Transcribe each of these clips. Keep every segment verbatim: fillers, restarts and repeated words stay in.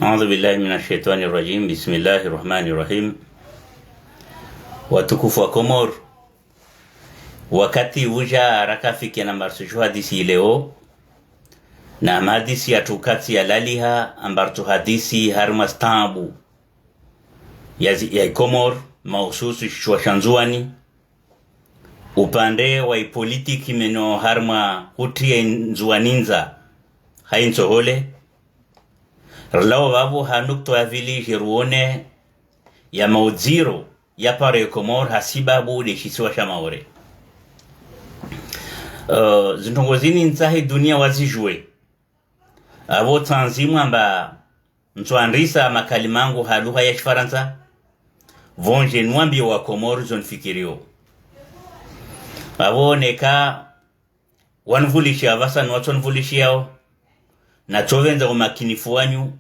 أعوذ بالله من الشيطان الرجيم. بسم الله الرحمن الرحيم. Watukufu wa Komori, wakati udja rakafikia na mbartsu sho hadisi leo, na mahadisi yatru katsi yalaliha ambartsu hadisi harumwa staabu ya zi-, ya Komori, mahususu shisiwa sha Ndzuwani, upande wa ipolitiki meno harumwa hutria Ndzuwani ndza ha intsohole. Rilao vavo ha nukta ya vili dje ruone ya maudziro ya paro ye Komori ha sibabu de shisiwa sha Maore. Eh, zintrongo zini ntsahe dunia wazijue. Avo tsandzimwa amba ntsuandrisa makalima yangu ha lugha ya Shifarantsa, vonje nwambio wa Komori zo nifikirio. Avo neka wanivulishia vasa ni watsonivulishia yao, natsovendza umakinifu wanyu,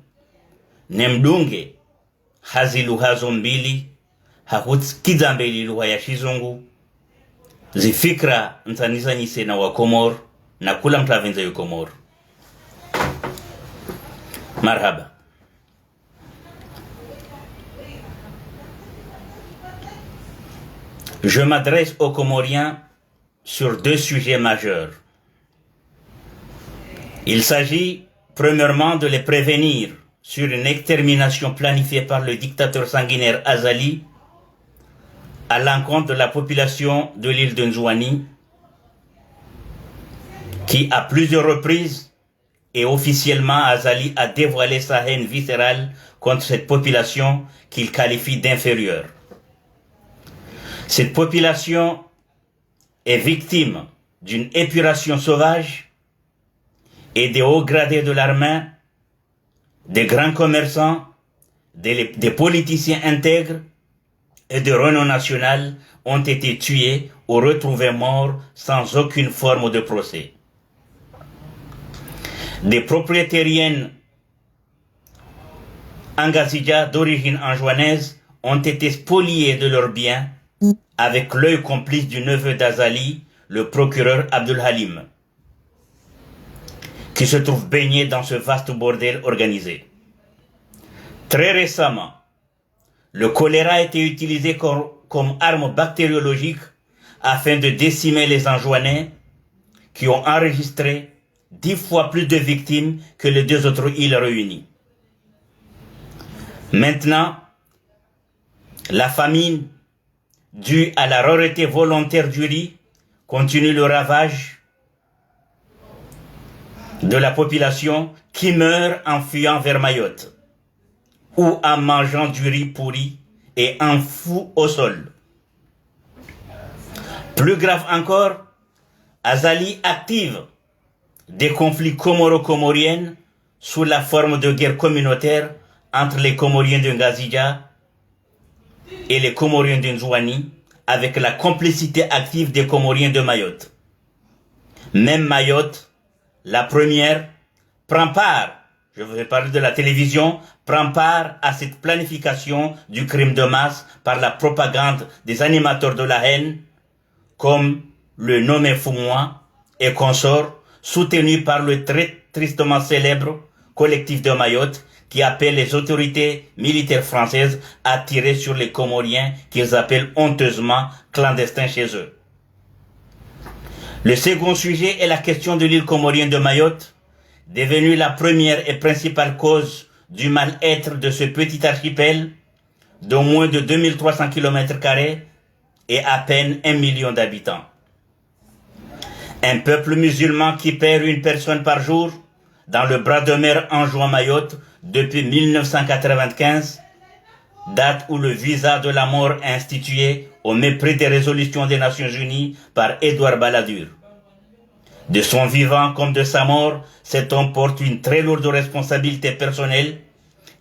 ne mdunge ha zilugha zo mbili, ha hutsi kidza mbeli lugha ya Shizungu, zifikira ntsanizanyise na wa Komori, na kula mtru avendza yo Komori. Marhaba. Je m'adresse aux Comoriens sur deux sujets majeurs. Il s'agit, premièrement, de les prévenir sur une extermination planifiée par le dictateur sanguinaire Azali à l'encontre de la population de l'île de Ndzuwani, qui, à plusieurs reprises et officiellement, Azali a dévoilé sa haine viscérale contre cette population qu'il qualifie d'inférieure. Cette population est victime d'une épuration sauvage et des hauts gradés de l'armée, des grands commerçants, des, des politiciens intègres et de renom national ont été tués ou retrouvés morts sans aucune forme de procès. Des propriétariens Angazidja d'origine anjouanaise ont été spoliés de leurs biens avec l'œil complice du neveu d'Azali, le procureur Abdul Halim, qui se trouve baigné dans ce vaste bordel organisé. Très récemment, le choléra a été utilisé comme, comme arme bactériologique afin de décimer les Anjouanais qui ont enregistré dix fois plus de victimes que les deux autres îles réunies. Maintenant, la famine due à la rareté volontaire du riz continue le ravage de la population qui meurt en fuyant vers Mayotte ou en mangeant du riz pourri et enfoui au sol. Plus grave encore, Azali active des conflits comoro-comoriens sous la forme de guerre communautaire entre les Comoriens de Ngazidja et les Comoriens de Ndzuwani, avec la complicité active des Comoriens de Mayotte. Même Mayotte, la première, prend part, je vais parler de la télévision, prend part à cette planification du crime de masse par la propagande des animateurs de la haine, comme le nommé Fumwa et consorts, soutenus par le très tristement célèbre collectif de Mayotte qui appelle les autorités militaires françaises à tirer sur les Comoriens qu'ils appellent honteusement clandestins chez eux. Le second sujet est la question de l'île comorienne de Mayotte, devenue la première et principale cause du mal-être de ce petit archipel de moins de deux mille trois cents kilomètres carrés et à peine un million d'habitants. Un peuple musulman qui perd une personne par jour dans le bras de mer Anjouan-Mayotte depuis mille neuf cent quatre-vingt-quinze, date où le visa de la mort institué au mépris des résolutions des Nations Unies par Édouard Balladur. De son vivant comme de sa mort, cet homme porte une très lourde responsabilité personnelle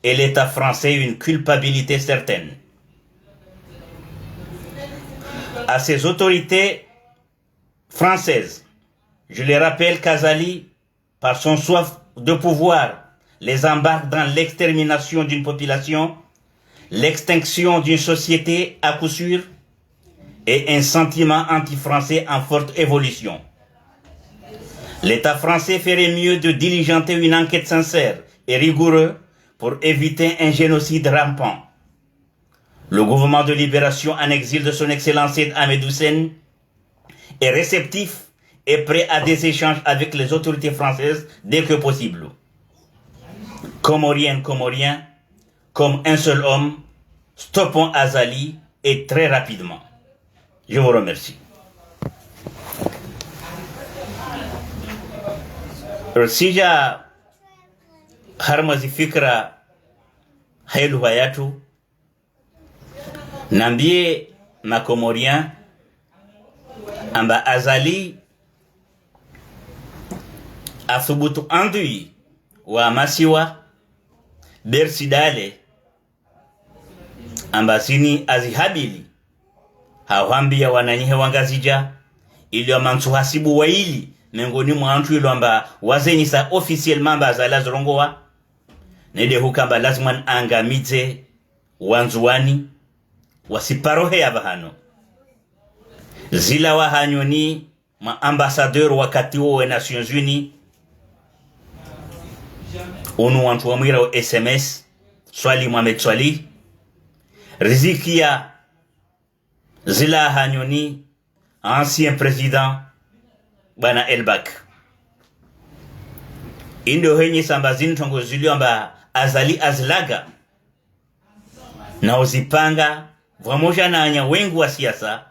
et l'État français une culpabilité certaine. À ces autorités françaises, je les rappelle qu'Azali, par son soif de pouvoir, les embarque dans l'extermination d'une population, l'extinction d'une société à coup sûr, et un sentiment anti-français en forte évolution. L'État français ferait mieux de diligenter une enquête sincère et rigoureuse pour éviter un génocide rampant. Le gouvernement de libération en exil de son Excellence Saïd Ahmed Hussein est réceptif et prêt à des échanges avec les autorités françaises dès que possible. Comoriennes, Comoriens, comme un seul homme, stoppons Azali et très rapidement. Je vous remercie. Rishidja harumwa zifikira helu hayatu, nambiye ma Comoriens amba Azali athubutu andui wa masiwa Bercy Dale, amba zini azihabili, hahwambiya wananyahe wa Ngazidja, ili wamantsu hasibu waili, mengoni mwa wantru ilo amba wazenyisa officiellement amba Azali azirongowa, nde hukamba lazima niangamidze Wandzuwani, wasiparohe ya pvahanu. Zilawa hanyoni mwa ambassadeur wakati wo we Nations Unies, unu wantru wamwira o S M S, Swali Mohamed Swali, rizikia zilawa hanyoni ancien président bwana Elbak. Inde uhenyesa amba zintrongo zilio amba Azali azilaga, na uzipanga pvwamoja na wanya wengi wa siasa,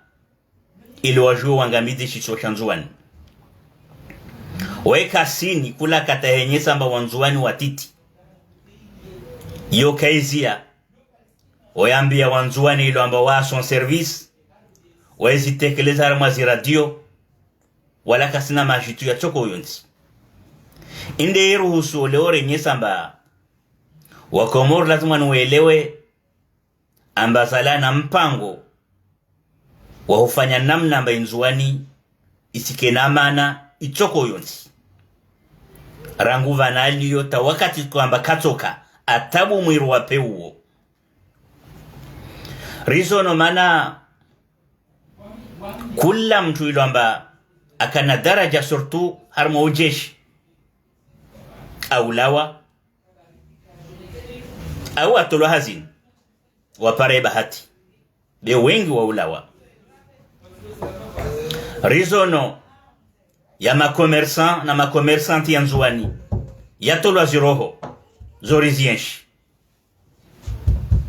ili wajuwe wangamidze shisiwa sha Ndzuwani. Weka sini kula katahenyesa amba Wandzuwani watiti. Yo kaiziya, oyambiya Wandzuwani ilo amba wa son service, wezitekeleza harumwa ziradio, wala kasina majitu ya tsoko yontsi. Inde iruhusu oleo renyesa amba Wakomori lazima niwelewe amba Azali ana mpango wa hufanya namna amba Indzuwani isike na amani itsoko yontsi. Rangu pvanu aliyo ta wakati kwamba katsoka atabu mwiru wa peu wo. Rizono mana kula mtru ilo amba akana daraja surtout harumwa ujeshi aulawa, au atolwa hazini, wapara ye bahati, be wengi waulawa. Rizono ya ma commerçants na ma commerçantes ya Ndzuwani yatolwa ziroho zo rizienshi,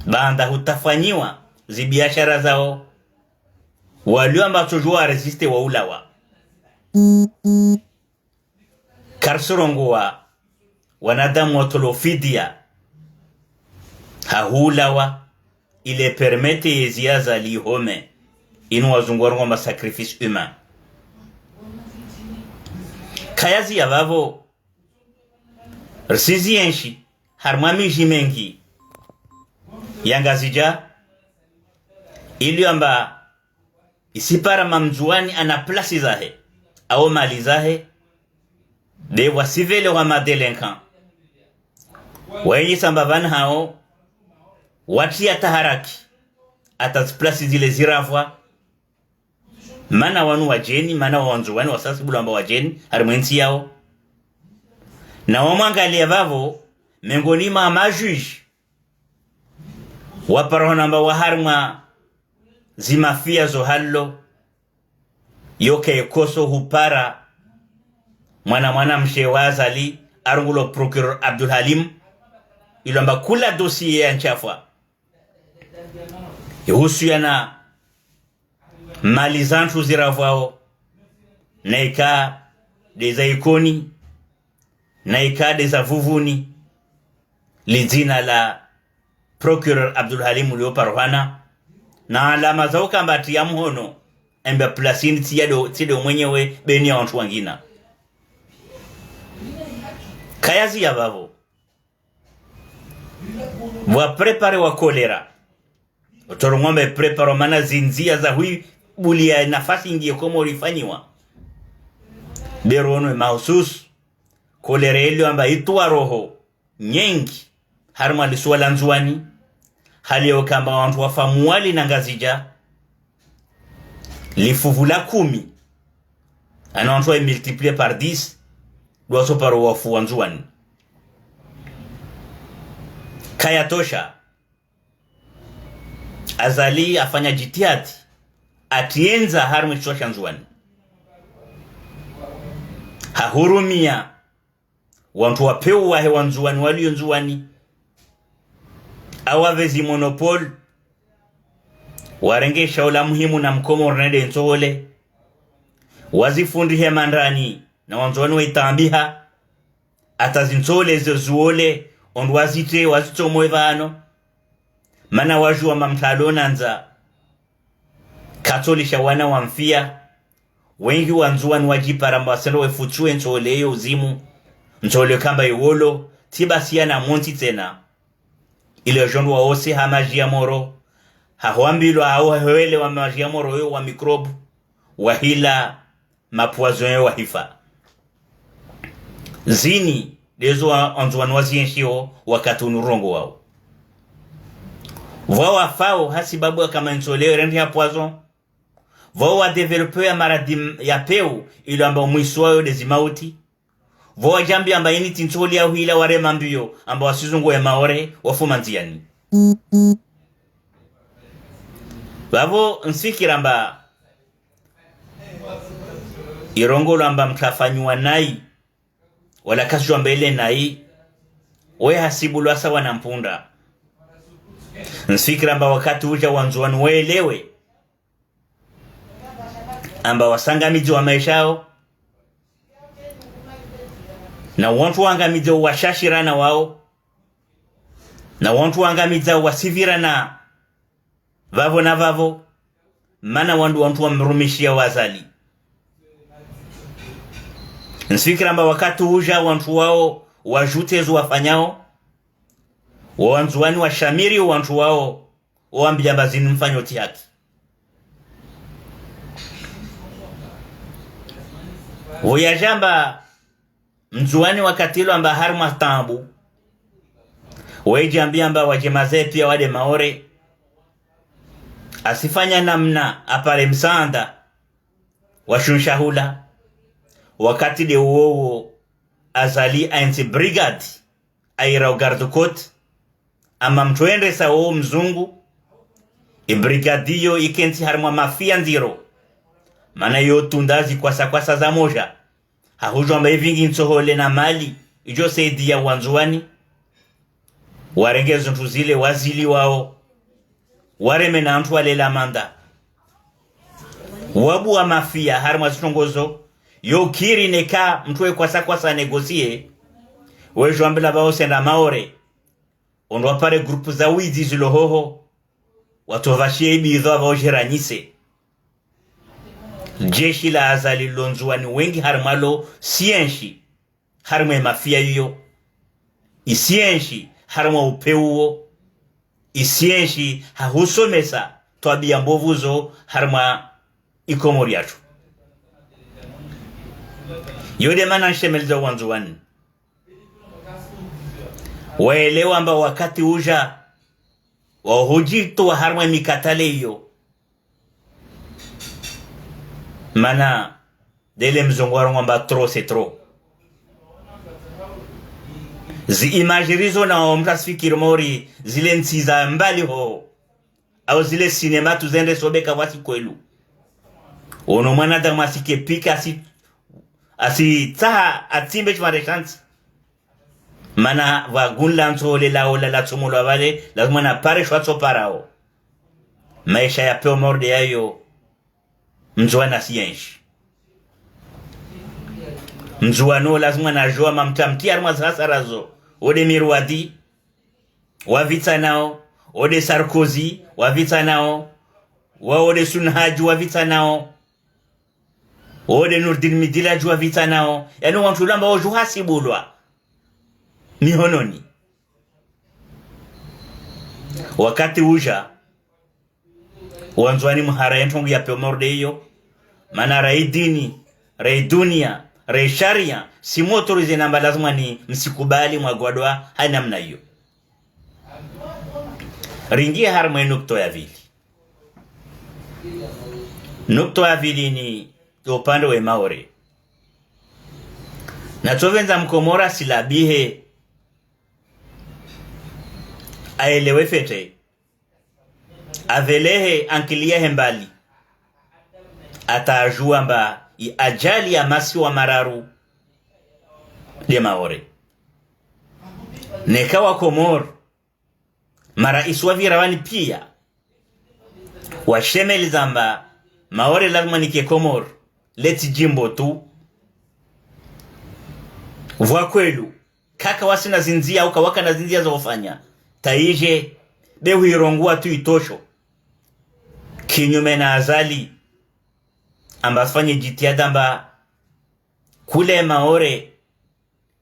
baanda hutafanyiwa zibiashara zao, walio amba tsojua wa résister waulawa. Karisirongowa wanadamu watolo fidia ha huulawa, ile permettre yezi ya Azali ihome, inu wazungu warongoa amba sacrifice humain. Kayazi ya pvapvo, risizienshi harumwa miji mengi ya Ngazidja, ilio amba isipara ma Mndzuwani ana place zahe, au mali zahe, be wasivele wa ma délinquants. Wenyi samba pvanu hao, watria taharaki, ata zi place zile zirapvwa, mana wanu wajeni, mana wa Wandzuwani wasasibulwa amba wajeni, harumwa entsi yao. Na wamwangalia pvapvo, mengoni mwa ma juges, waparwa hamba wa harumwa zimafia zo halo, yoke koso hupara mwana mwanamshe wa Azali, arungulo procureur Abdul Halim, ilo amba kula dossier ya ntsafwa ihusu yana mali za ntru zirapvwao, na ika de za Ikoni, na ika de za Vuvuni, lidzina la procureur Abdul Halim lioparwa hana, na alama za ukamba atria mhono, embe place ini tsi ya do, tsi do mwenyewe, be ni ya wantru wangina. Kayazi ya pvapvo, pvwa préparé wa kolera. Otoro ngombe préparé mana zindzia za huibulia nafasi ingie Komori ifanyiwa. Be rono mahususu, kolera ilio amba itrua roho nyengi harumwa lisiwa la Ndzuwani, hali ya ukamba wantru wafa Mwali na Ngazidja lifuvu la kumi, ana wantru wa multiplier par dix, ndo wasoparo wafu wa Ndzuwani. kayatosha. Azali hafanya jitihadi, hatriya ndza harumwa shisiwa sha Ndzuwani. Hahurumia wantru wa pewu wahe wa Ndzuwani, walio Ndzuwani, hawapvezi monopole, warenge shaula muhimu na Mkomori nde ntsohole, wazifundihe mandani na Wandzuwani waitaabiha, hata zintsohole zo ziwole, wandru wazitre, wazitsomowe pvanu. Mana wajua amba mtru yalo na ndza katsolisha wana wamfia. Wengi Wandzuwani wajipara amba wasendo wefutsuwe ntsohole yo uzimu, ntsohole kamba iwolo, tsi basi ya na montsi tsena. Ile jondro waose ha maji ya moro, hahuambilwa hau hahwelewa maji ya moro yo wa microbe, wahila mapvuwa zo yo wahifa. Zini ndezo wa-, Wandzuwani wazienshio wakati unu rongowao. Pvwa wafao hasibabu ya kama ntsohole yo irendeha poison. Pvwa wadéveloppé ya maradhi m-, ya pewu ilo amba umwiso wayo nde zimauti. Pvwa wajambi amba ini tsi ntsohole ya uhila warema mbio amba wasizunguwe Maore wafuma ndziani. Pvapvo ntsifikira amba irongolwa amba mtru hafanyiwa nayi, wala kasijua amba ile nayi, we hasibulwa sawa na mpunda. Ntsifikira amba wakati uja Wandzuwani waelewe amba wasangamizi wa maesha yao, na wantru wangamiza washashirana wao, na wantru wangamiza wasivirana pvapvo na pvapvo, mana wandru wantru wamrumishia Azali. Ntsifikira amba wakati uja wantru wao wajute zo wafanyao, Wandzuwani washamiri wantru wao, wawambia amba zinu mfanyao tsi haki. Pvo yajamba Mndzuwani wakati ilo amba harumwa taabu, wejambia amba waje maze pia wade Maore, hasifanya namna hapare msaanda wa shinu shahula. Wakati nde uwo uwo Azali haentsi brigade, haira o garde-côte, hama mtru yendesa wo mzungu. Ibrigade iyo ikentsi harimwa mafia ndziro, mana yo tunda zikwasa-kwasa zamoja. Hahujua amba ivingi ntsohole na mali ijo saidia Wandzuwani, warenge zintru zile wazili wao, wareme na wantru walela manda. Wabua mafia harimwa zitrongo zo, yo kiri neka mtru we kwasa-kwasa négocier, wejua amba pvao senda Maore, ondro wapare groupe za wizi zilo hoho, watsovashie ibidhwa pvao jeranyise. Jeshi la Azali lo Ndzuwani wengi harimwa lo sienshi harimwa emafia iyo. Isienshi harimwa upewu uwo. Isienshi hahusomesa twabia mbovu zo harimwa iKomori yatru. Yo nde mana nshemeleza Wandzuwani waelewa amba wakati uja wahujitowa harimwa emikatale iyo. Mana ndele mzungu warongoa amba trop c'est trop. Zi image rizo na omtasifikiri mori zile ntsi za mbali ho, au zile sinema tu zende sobe ka wasi kwelu. Ono mwanadamu asike pika asi, asitsaha atsimbe shipvandre sha ntsi. Mana pvwa gunla ntsohole lawo lalatsomolwa pvale, lazima napare shwatsoparao. Maesha ya pewu morde yayo, Mndzuwani asienshi. Mndzuwani wo lazima najua mamtamki harimwa zihasara zo. Wo nde Mirwadi wavitsa nao, wo nde Sarkozy wavitsa nao, wa wo nde Sunhadji wavitsa nao, wo nde Nourdine Midjilladji wavitsa nao. Yaani wantru ula amba woju hasibulwa mihononi. Wakati uja, Wandzuwani muhara ye ntrongo ya pewu morde iyo, mana rayi dini, rayi dunia, rayi sharia, si mu autorisé namba lazima ni msikubali mwagwadwa ha namna iyo. Ringie harimwa enukta ya pvili. Nukta ya pvili ni upande we Maore. Natsovendza Mkomori asilabihe aelewe fete, avelehe ankili yahe mbali, ata ajua amba i ajali ya masiwa mararu nde Maore. Neka wa Komori, maraisi wapvira wani pia, washemeza amba Maore lazima nike Komori, letsi jimbo tu. Vwa kweli, kaka wasina zindzia, uka wakana zindzia za ufanya. Tayije, be huirongua tu itosho. Kinyume na Azali, amba afanye jitihada amba kule Maore,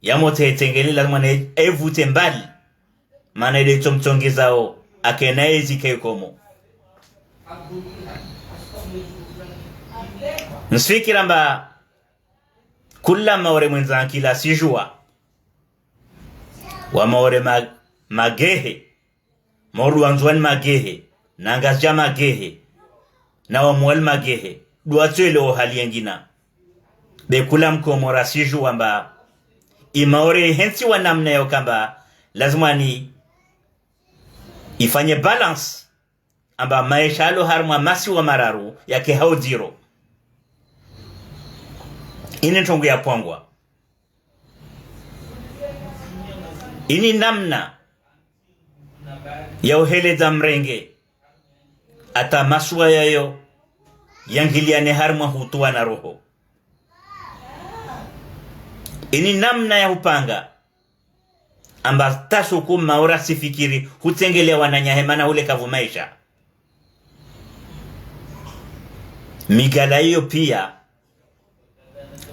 yamotse etsengele lazima ne evute mbali. Mana ile tso mtsongezao, akena ezi ke komo. Nsifikira amba kula Maore mwendza ankili asijua. Wa Maore ma-, magehe. Maore wa Ndzuani magehe, na Ngazidja magehe, na wa Mwali magehe, duatso ele o hali yengina. Be kula Mkomori asijua amba i Maore hentsi wa namna ya ukamba lazima ni ifanye balance, amba maesha yalo harumwa masiwa mararu yake hau dziro. Ini ntrongo ya pvangwa. Ini namna ya uheledza mrenge, ata masiwa yayo yangiliane harumwa hutuwa na roho. Ini namna ya hupanga, amba tasuku Maore asifikiri hutsengelea wananyahe mana hule kavu maesha. Migala iyo pia,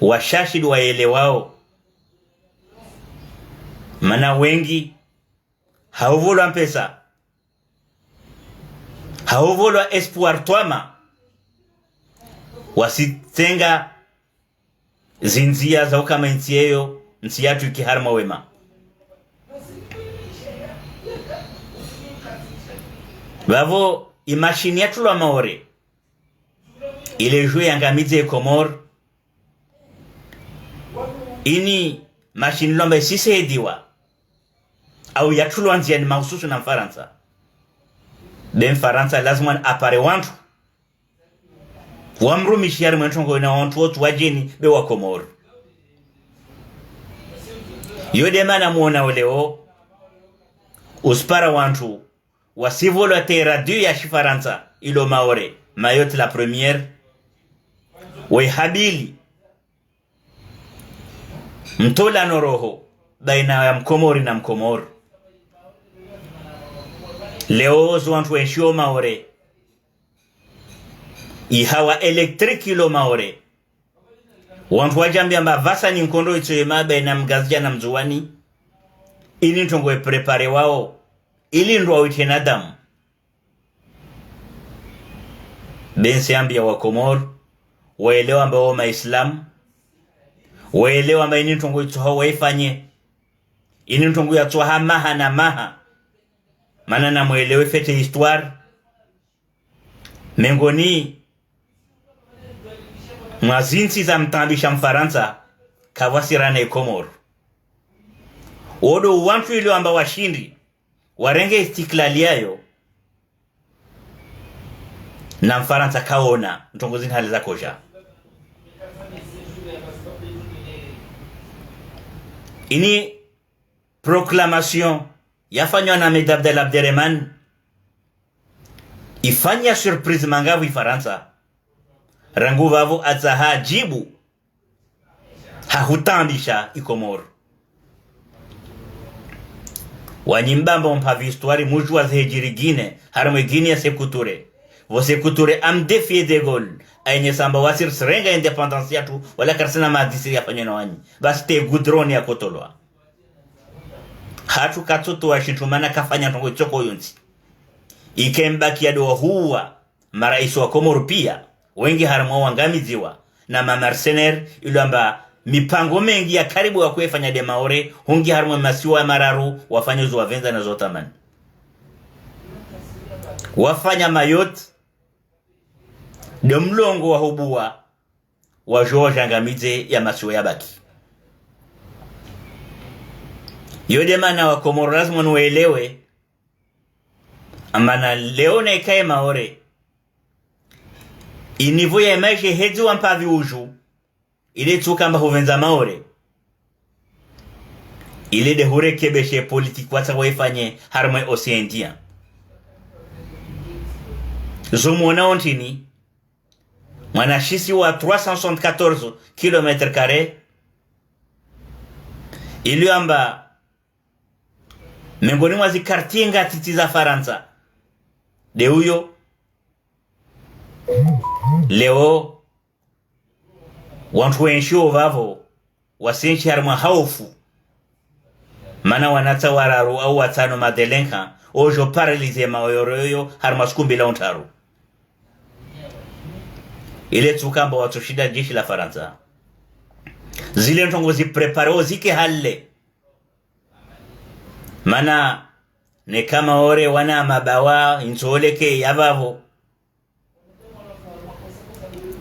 washashi ndo waelewao. Mana wengi, hauvolwa mpesa, hauvolwa espoir twama, wasitsenga zindzia za ukama intsi yeyo, ntsi yatru iki harumwa wema. Vavo, i mashini yatrulwa Maore, ile juu yangamidze Komori, ini mashini lomba isisaidiwa, au yatrulwa ndziani mahususu na Mfarantsa. Be Mfarantsa lazima apare wantru wamrumishi harimwa entrongo ina wantru wotsu wadjeni be wa Komori. Yo nde mana muona oleo, usipara wantru wasivolwa terrain de jeu ya Shifarantsa, ilo Maore, Mayotte la première, we habili mtolano roho baina ya Mkomori na Mkomori. Leo zo wantru wenshio Maore, ihawa électrique ilo Maore. Wantru wadjambia amba vasa ni nkondo itso yema baina Mngazidja na Mndzuwani. Ini ntrongo epréparé wao, ili ndo wawitse na damu. Be nsiambia wa Komori, waelewa amba wo Maislamu, waelewa amba ini ntrongo itsoha waifanye, ini ntrongo yatsoha maha na maha. Mana namwelewe fete histoire. Mengoni mwa zintsi zamtaabisha Mfarantsa, kavwasirana i Komori. Wo ndo wantru ile wamba washindi, warenge istiklali yayo, na Mfarantsa kaona ntrongo zini hali zakoja. Ini proclamation yafanywa na Me Abdallah Abderemane, ifanya surprise mangavu i Farantsa. Rangu vavo atsaha ajibu, hahutaabisha i Komori. Wanyi mbamba mpvavu histoire mujua zehejiri Guinée, harimwa Guinée ya Sékou Touré. Vo Sékou Touré amdéfier De Gaulle, ayenyesa amba wasi risirenga indépendance yatru, wala karisina madisi yafanywa na wanyi. Basi te goudron yakotolwa. Hatru katsotowa shintru mana kafanya ntrongo itsoko yontsi. Ike mbaki ya ndo wahuwa, maraisi wa Komori pia, wengi harimwa wangamidziwa, na ma mercenaires, ilo amba mipango mengi ya karibu wakoifanya nde Maore, hungi harimwa masiwa mararu, wafanya zo wavendza na zo tamani. Wafanya Mayotte ndo mlongo wa hubuwa, wajo wajangamidze ya masiwa yabaki. Yo nde mana wa Komori lazima nuelewe, Mana leo neka ye Maore, i niveau ya maesha hedzi wa mpapvi udju, ile tsuka amba hupvendza Maore, ile de hurekebeshe politique watsaha waifanye harumwa océan Indien. Zo mwona ontrini, mwanashisi wa trois cent soixante-quatorze kilomètres carrés, ilio amba mengoni mwa zi quartiers ngatiti za Farantsa, de uyo. Leo, wantru wenshi opvapvo, wasenshi harumwa haufu. Mana wanatsa wararu au watsano ma délinquants, ojo paralyser Maore yoyo harumwa suku mbili au ntraru. Ile tsuka amba watsoshinda jeshi la Farantsa. Zile ntrongo zi préparer o zike hale. Mana, neka Maore wana mabawa, intsoleke yapvapvo.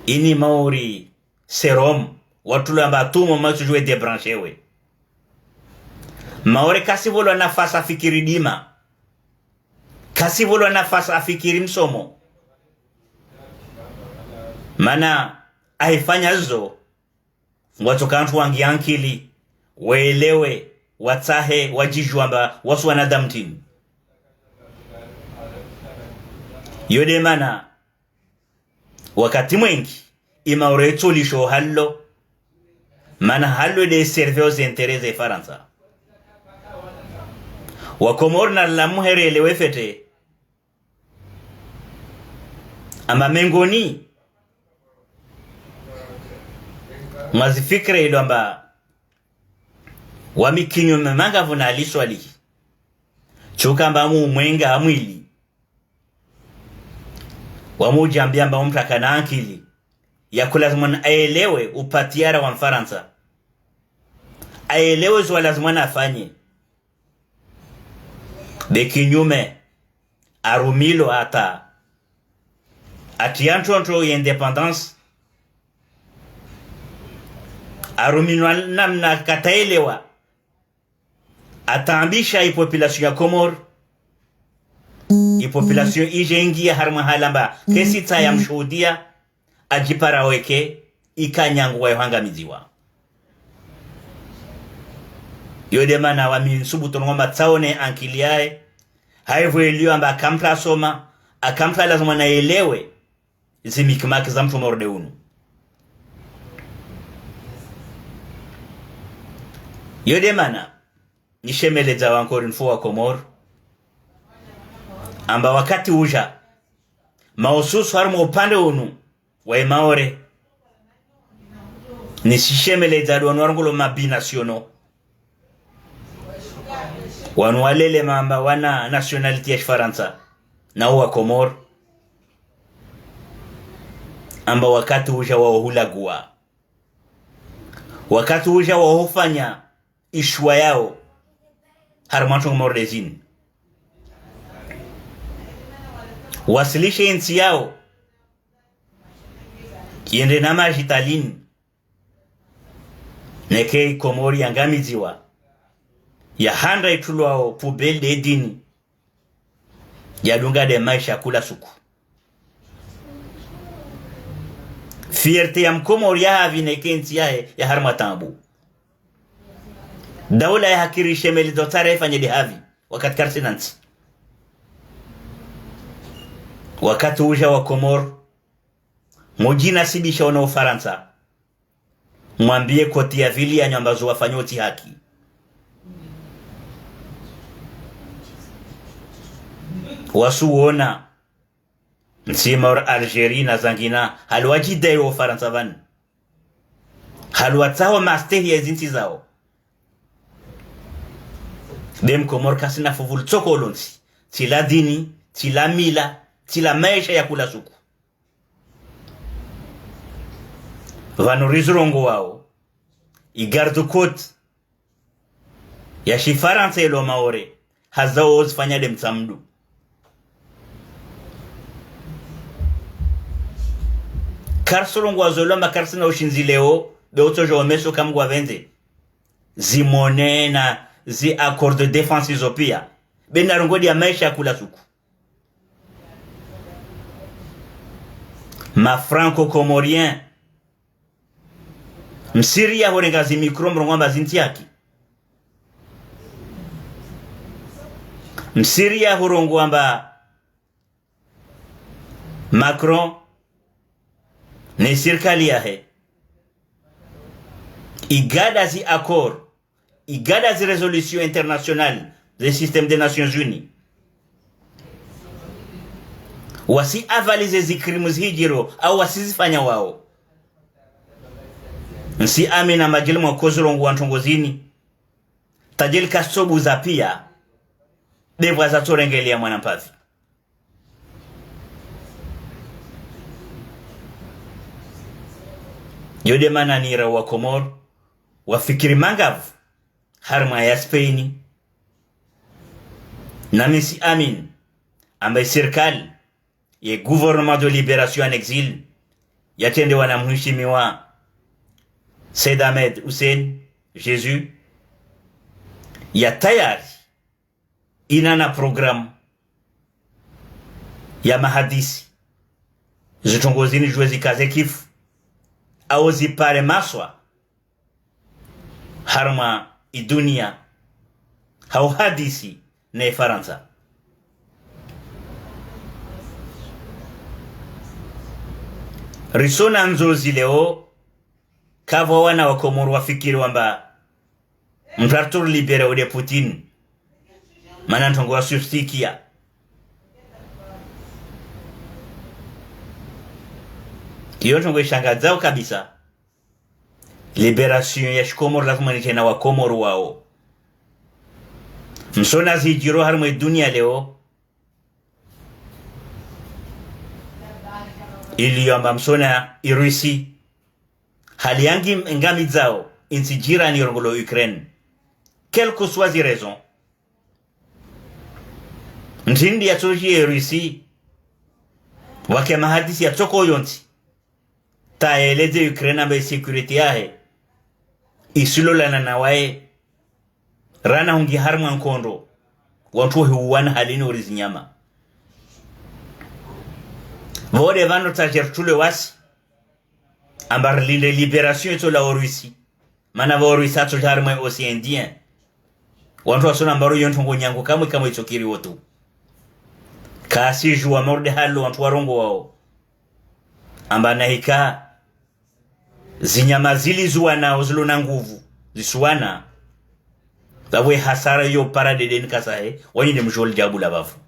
Ini Maore, sérum, watulwa amba tumo matsu jwe débrancher we. Maore kasivolwa nafasi afikiri dima. Kasivolwa nafasi afikiri msomo. Mana, ahifanya zo, ngwatsoka wantru wangi ankili, welewe, watsahe, wadjijua amba wasu wanadamu ntrini. Yo de mana, wakati mwengi, i Maore itsolisho halo, mana halo de servir o zi intérêts ze Farantsa. Wa Komori na lamuherelewe fete, amba mengoni mwa zi fikira ilo amba wami kinyume manga vuna aliswali. Tsuka amba mu mwenga amwili. Wamujambia amba umtaka na ankili. Ya kulazimu na aelewe upatiara wa Mfarantsa. Aelewe zo lazimu na afanye. Be kinyume, arumilwa hata atia ntrontro ya indépendance, arumilwa namna kataelewa, atambisha i population ya Komori, i population ije ingia harumwa hali amba kesi tsa ya mshuhudia, ajipara weke, ika nyangu wayo hangamiziwa. Yo de mana wami nsubutu ngwamba tsaone ankili yahe, haivo ilio amba aka mtru asoma, aka mtru alazimu na elewe, zi mikimaki za mtru Maore de unu. Yo de mana, nishemeledza wa encore une fois wa Komori, amba wakati uja, mahususu harumwa upande unu, wa i Maore. Nisishemeledza de wanu warongolwa ma binationaux. Wanu walele mamba wana nationalité ya Shifarantsa, na uwa Komori. Amba wakati uja wa uhulagua. Wakati uja wa ufanya ishuwa yao harumwa ntrongo Maore de zini. Wasilishe intsi yao yende na maji talini. Neke i Komori yangamiziwa, ya handra itulwao poubelle de dini, yadunga de maesha kula suku. Fierté ya Mkomori ya havi neke ntsi yahe ya harumwa taabu. Daula ya hakiri shemeli do tsare ifanye de havi, wakati karisina ntsi. Wakati uja wa Komori, mujinasibisha ona Ufarantsa, mwambie koti ya vili ya nyamba zo wafanya utsi haki. Wasuona, ntsi Maore, Algérie na zangina, hali wajidai wo Ufarantsa vani. Hali watsaho mastehi ya zintsi zao. Be Mkomori kasina fuvulu tsoko lontsi. Tsi la dini, tsi la mila, tsi la maesha ya kula suku. Vanu rizirongoao, i garde-côte ya Shifarantsa ilo Maore, hazao zifanya de mtsamdu. Karisirongoa zo lomba karisina ushindzi leo, be utsojo omeso kamgwa venze. Zimone na zi accord de défense zo pia. Be na rongo de ya maesha ya kula suku. Ma franco-comoriens, msiriya hurenga zi micro mrongoa amba zintsi yaki. Msiriya hurongoa amba Macron ne sirikali yahe igada zi accord, igada zi résolution internationale ze système des Nations Unies. Wasi avalize zi crime zihijiro, au wasi zifanya wao. Ntsi amina madjili mwa kozirongoa ntrongo zini. Tadjili kasitsobuza piya, ndepvo zatsorengelea mwana mpapvi. Yo nde mana nira wa Komori wafikiri mangavu harumwa ya Spain. Nami ntsi amini amba ye sirikali ye gouvernement de libération en exil yatrendewa na mheshimiwa Said Ahmed Hussein Jésus ya tayari ina na programme ya mahadisi. Zitrongo zini djuwe zikaze kifu, au zipare maswa harumwa idunia, hau hadisi ne Farantsa. Risona nzozi leo, kapvwa wana wa Komori wafikiri wamba mndru aritso libérer ude Putin. Mana ntrongo wasustikia. Iyo ntrongo ishangadzao kabisa. Libération ya shikomori lazima nitena wa Komori wao. Msona zidjiro harumwa idunia leo. Ili yamba msona i Russie hali yangi ngamidzao intsi jirani irongolwao Ukraine. Quelle que soit zi raison. Ndrindi yatsodjiye Russie, wake mahadisi yatsoko yontsi. Ta yeleze Ukraine amba i sécurité yahe isilolana na waye. Rana hungi harumwa nkondo, wantru wahiuwana halini ori zinyama. Pvo nde pvanu tsaje ritulwe wasi amba rilinde libération itso la Orusi. Mana pvo Orusi atso harumwa Océan Indien. Wantru wasona amba ro iyo ntrongo nyangu kamwe kamwe itsokiri wotu. Kasidjuwa morde halo wantru warongoao amba nahika zinyama zili zuwanao zilo na nguvu zisuwana. Pvapvo ye hasara iyo para dedeni kasahe, wanyi nde mdjo lidjabu la pvapvo.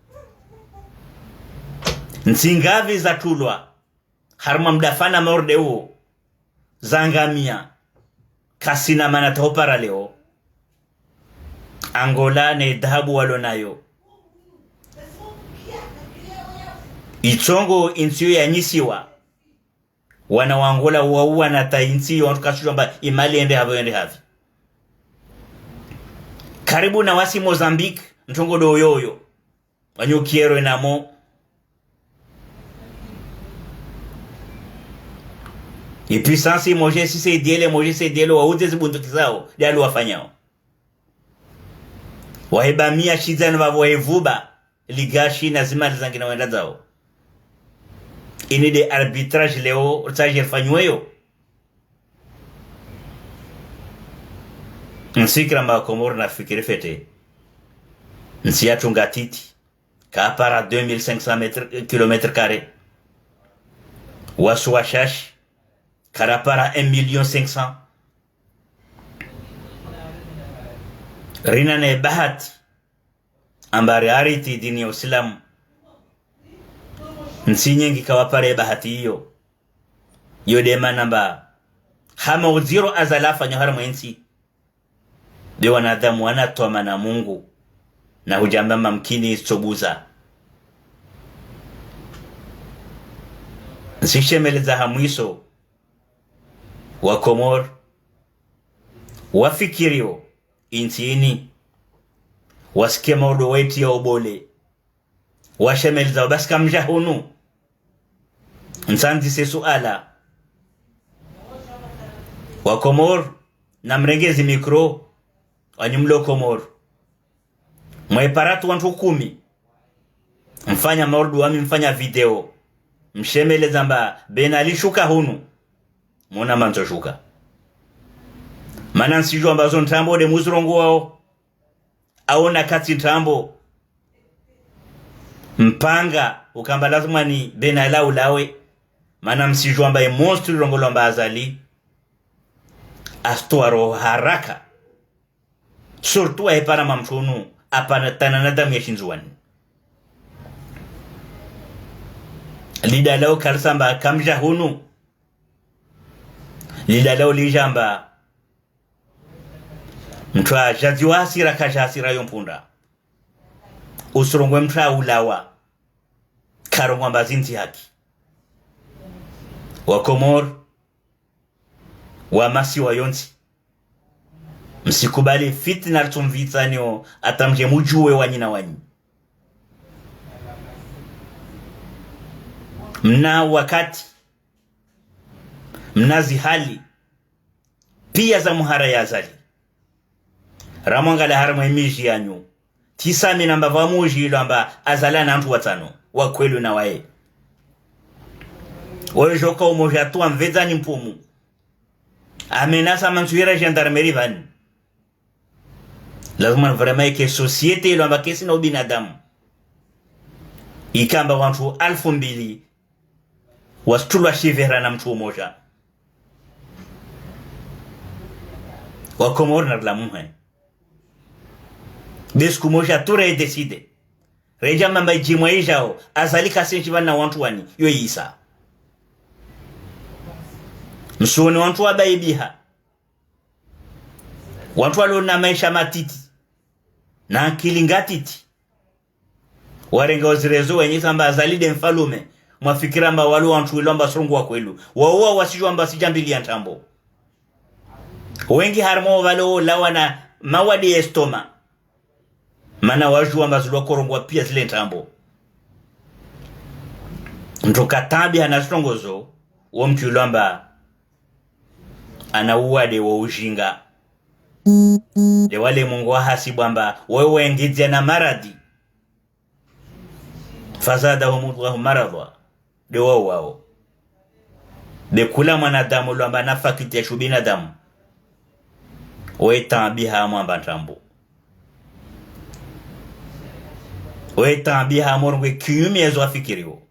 Ntsi ngapvi zatulwa harumwa mdafana morde uwo, zangamia, kasina mana ta hupara leo. Angola ne dhahabu walo nayo. Itsongo intsi iyo yanyisiwa. Wana wa Angola wauwana ta intsi iyo wantru kasudjuwa amba imali yende hapvo yende hapvi. Karibu na wasi Mozambique, ntrongo ndo yoyo. Wanyu kiero enamo. I puissance imoja si saidiele, moja saidiele, waudze zibunduki zao, nde hali wafanyao. Waheba mia shidza no pvapvo wahevuba ligashi na zimali zangina wenda zao. Ini nde arbitrage leo ritsaje rifanyweyo. Ntsi kira mba Komori nafikiri fete. Ntsi yatru ngatiti. Kapara deux mille cinq cents mètres, kilomètres carrés. Wasi washashi. Karapara un million cinq cents. Rina ne bahati amba riariti dini ya Usilamu. Ntsi nyengi kawapare bahati iyo. Iyo nde mana amba hama udziro azalafa nyo harumwa intsi. Be wanadamu wana twama na Mungu, na hudjamba mamkini itsobuza. Ntsishemeleza ha mwiso wa Komori wafikirio intsi ini, wasike maudo waiti ya ubole. Washemeleza ubasi kamdja hunu. Ntsandzise suala. Wa Komori, namrenge zi micro, wanyu mlo Komori. Mwe paratu wantru kumi. Mfanya maudu wami mfanya video. mshemeleza amba Bena Ali shuka hunu. Mona mandzo shuka. Mana ntsidjuwa amba zo ntrambo nde muzirongowao. Au na katsi ntrambo. Mpanga, ukamba lazima ni Bena Ali ulawe. Mana ntsidjuwa amba ye monstre irongolwa amba Azali. Astoaro haraka. Surtout wahepara mamtru unu, apana tana na damu ya shindzuwani. Lidalao kalisa amba kamdja hunu. Lidalao lidja amba mtru adjadziwa hasira kadja hasira yo mpunda. Usirongowe mtru aulawa. Karongowa amba zindzi haki. Wakomori, wa masiwa yontsi. Msikubali fitna ritsumvitsanio hata mdje mudjuwe wanyi na wanyi. Mna wakati, mna zihali, pia za muhara ya Azali. Ramwangalia harimwa emidji yanyu. Tsi sami namba pvwa mudji ilo amba Azali ana wantru watsano, wa kweli na waye. Oyo djoka umoja tu amvedzani mpumu. Amenasa mantsu yera gendarmerie pvani. Lazima vraiment ike société ilo amba kaisina ubinadamu. Ikamba wantru alfu mbili, wasitulwa shivera na mtru umoja. Wakomori na rulamuhe. Be siku moja tu redécidé. Redja mamba idjimwa idjao, Azali kasenshi pvana wantru wani, yo isa. Msuone wantru wabaibiha. Wantru walo na maesha matiti. Na ankili ngatiti. Warenga ozirezo wenyi samba Azali nde mfalume. Mwafikira amba walo wantru ilo amba sirongowa kweli. Wawo wasidjuwa amba sidjambiliya ntrambo. Wengi harimwa walo lawa na mawadi ya estomac. Mana wadjuwa amba zilwa korongowa pia zile ntrambo. Mtru kataabiha na zitrongo zo, wo mtru ilo amba ana uwade wa ujinga. Nde wale Mungu wahasibu amba, wewe wengidzia na maradhi. فزادهم الله مرضا. Nde wao wao. Be kula mwanadamu ilo amba na faculté ya shubinadamu. Wetaabiha amwamba ntrambo. Wetaabiha amorongwe kinyume ya zo afikiriwo.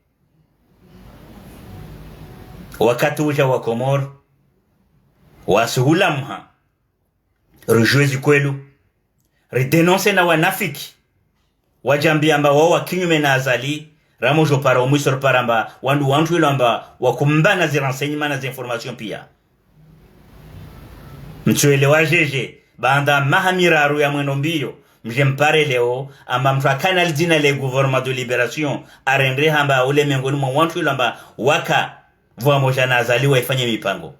Wakati udja Wakomori, wasihula mha. Ridjuwe zikweli. Ridénonce na wanafiki. Wadjambiya amba wawo wa kinyume na Azali, ramodjo para omwiso ripara amba wandru wantru ilo amba wakumbana zi renseignements na zi informations pia. Mtsuelewa djedje, baanda maha miraru ya mwendo mbiyo, mdje mpare leo, amba mtru akana lidzina le Gouvernement de Libération, arendre hamba ule mengoni mwa wantru ilo amba waka pvwamoja na Azali waifanye mipango.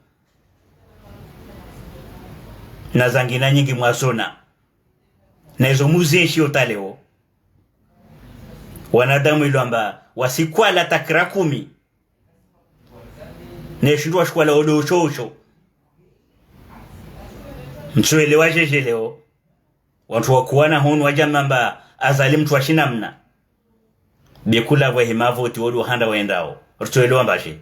Na zangina nyingi mwazona. Na izo muzenshi ota leo. Wanadamu ilo amba wasikwala takira kumi. Ne shindru washikwala odo usho usho. Mtsuelewa djedje leo. Wantru wakuwana hunu wadja mamba Azali mtru wa shinamna. Be kula pvwa hima voti wodi wahanda wendao. Ritsuelewa mbashe.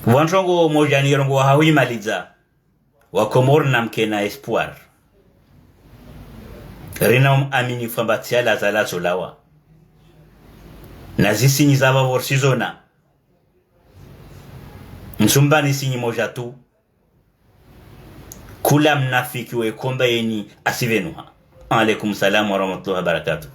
Pvwa ntrongo moja nirongowa hahuimalidza. Wakomori namkena espoir. Rina uaminifu amba tsiala zala zolawa. Na zisinyi za pvapvo risizona. Msumbani sinyi moja tu. Kula mnafiki wekomba yeni asipvenuha. Alaikum salam wa rahmatullahi wa barakatuh.